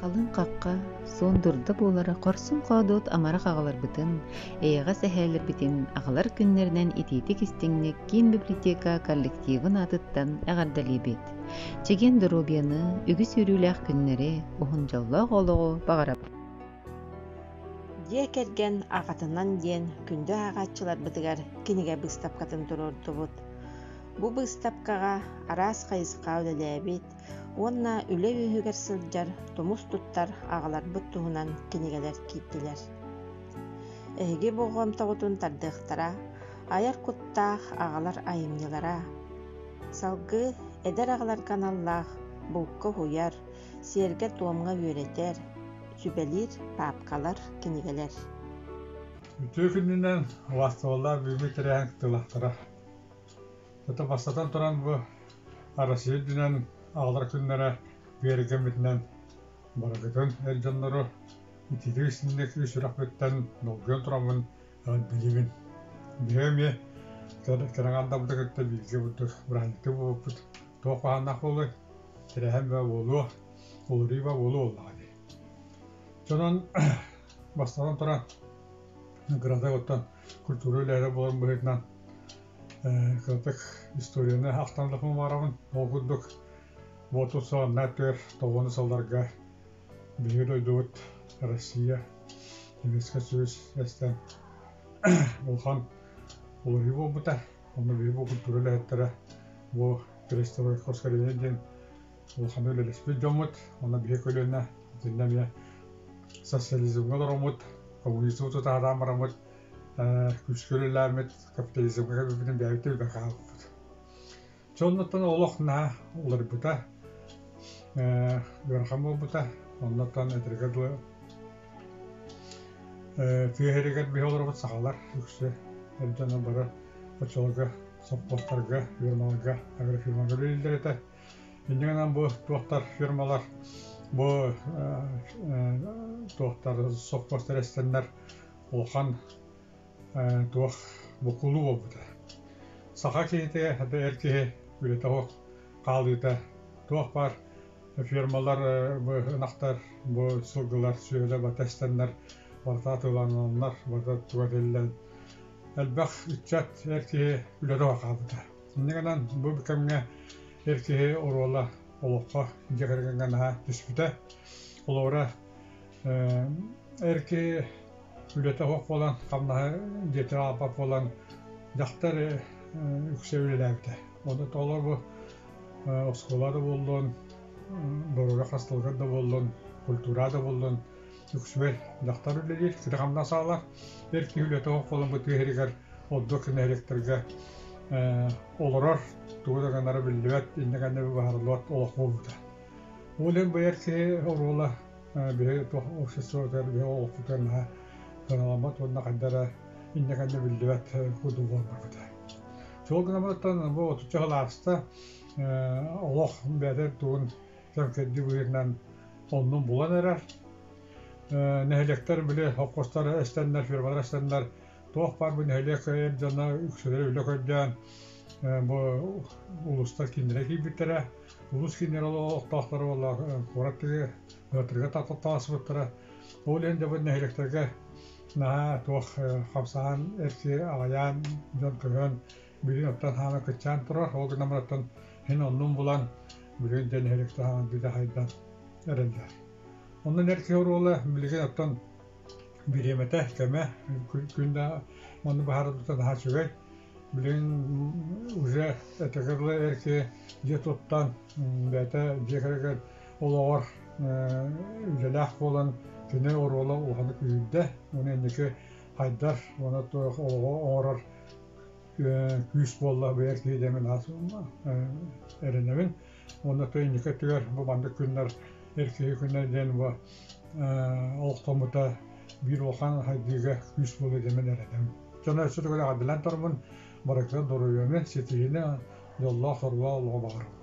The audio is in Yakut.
Халыҥ хахха, суон дурда буолара хорсун-хоодуот амарах аҕаларбытын, эйэҕэс эһээлэрбитин аҕалар күннэринэн итиитик-истиҥник киин библиотека коллективын аатыттан эҕэрдэлиибит. Чэгиэн доруобуйаны, үгүс үөрүүлээх күннэри, уһун дьоллоох олоҕу баҕарабыт. Дьиэ кэргэн аҕатынан диэн күндү ааҕааччыларбытыгар кинигэ быыстапкатын туруордубут. Бу быыстапкаҕа араас хайысха үлэлээбит уонна үлэ үөһүгэр сылдьар тумус туттар аҕаларбыт туһунан кинигэлэр киирдилэр. Эһиги болҕомтоҕутун тардыахтара айар куттаах аҕалар айымньылара, салгыы эдэр аҕаларга аналлаах булка уһуйар, сиэргэ-туомҥа үөрэтэр, сүбэлиир паапкалар, кинигэлэр. Үтүө күнүнэн убаастабыллаах бүгүҥҥү тэрээһин кыттыылаахтара. Ото бастатан туран бу Россия үрдүнэн аҕалар күннэрэ биэргэммитинэн барыгытын эр дьоннору итиитик истинник үс сүрэхпиттэн долгуйан тураммын билибин. Биһиги эмиэ кэрэҥ кытта бииргэ бурдук бырааһынньыктыы буолбуппут туох баһааннаах буолуой? Тэрээһин бөҕө буолуо, уларыйыы бөҕө буолуо буоллаҕа дии. Дьонон бастатан туран кыратык оттон культура үлэһитэ буолан быһыытынан кыратык историяны ахтан да баарабын. Ол курдук Буотут саҕаннаа түөр тоҕуону сылларга биһиги дойдубут Россия Советскай Союз эстэн улахан уларыйыы буолбута. Онно биһиги бу культура үлэһиттэрэ бу перестройка ускорение диэн улахан үлэлэспит дьоммут. Онно биһиги көлүөнэ итиннэ эмиэ социализмҥа олороммут, коммунизмы тутаһараан бараммыт күүскэ үлэлээммит капитализмҥа кэлбиппитин бэйэбит да билбэккэ хаалбыппыт. Дьэ оннуттан олох наһаа уларыйбыта, ыарахан буолбута. Оннуттан этэргэ дылы тыа сиригэр биһи олоробут сахалар үксэ эр дьоно бары оччолорго сопхуостарга, фирмаларга, агрофирмаларга үлэлииллэр этэ. Инньэ гынан бу туохтар фирмалар бу туохтар сопхуостар эстэннэр улахан туох буккулуу буолбута. Саха киһитэ, хата эр киһи үлэтэ суох хаалыыта туох баар фермалар, бу ынахтар, бу сылгылар, сүөһүлэр барыта эстэннэр, барыта атыылананнар, барыта туга этиллэн элбэх ыччат эр киһи үлэтэ суох хаалбыта. Инньэ гынан бу кэмҥэ эр киһи оруола олоххо дьиэ кэргэҥҥэ наһаа түспүтэ. Холобура, эр киһи үлэтэ суох буолан, хамнаһы дьиэтигэр аҕалбат буолан, дьахтар үксэ үлэлээбитэ. Ону толору бу оскуола да буоллун, доруобуйа харыстабылыгар да буоллун, культура да буоллун, үксүгэр дьахтар үлэлиир, кини хамнас аҕалар. Эр киһи үлэтэ суох буолан бу тыа сиригэр ордук нэһилиэктэргэ олорор, тугу да гынара биллибэт, иннэ кэннэ быһаарыллыбат олох буолбута. Ол иһин бу эр киһи оруола биһиги туох обществотыгар биһиги олохпутугар наһаа сыаналаммат уонна хайда эрэ иннэ кэннэ биллибэт курдук буолан барбыта. Сол гынан баран бу отучча сыл ааста олох бэйэтэ тугун кэм-кэрдии быһыытынан оннун булан эрэр. Нэһилиэктэр били холкуостар эстэннэр, фермалар эстэннэр туох баар бу нэһилиэк эр дьоно үксүлэрэ үлэ көрдөөн бу улуустар кииннэрэ киирбиттэрэ. Улуус кииннэрэ олохтоохторо буолла куорат тыатырга тахсыбыттара. Ол иһин дьэ бу нэһилиэктэргэ наһаа туох хамсаан эр киһи аҕыйаан дьон көһөн билигин оттон хаана кыччаан турар. Ол гынан баран оттон иһин оннун булан билигин дьэ нэһилиэктэр хаана бүтэ хайдан эрэллэр. Онон эр киһи оруола билигин оттон бириэмэтэ, кэмэ күн да манны баһаарбыта наһаа үчүгэй. Билигин уже этэргэ дылы эр киһи дьиэ туттан, бэйэтэ дьиэ кэргэн олоҕор үлэлээх буолан кини оруола улаханнык күүһүрдэ. Уонна инники хайдар уонна туох олоҕу оҥорор күүс буолла бу эр киһи диэмин эрэнэбин. Уонна то инники өттүгэр бу маннык күннэр эр киһи күнэ диэн бу олохтоммута биир улахан хайдыыга күүс буолуо диэмин эрэнэбин. Дьоно өссө төгүл эҕэрдэлээн турабын, барыгытын доруобуйаны, ситиһиини, дьоллоох-соргулаах олоҕу баҕарабын.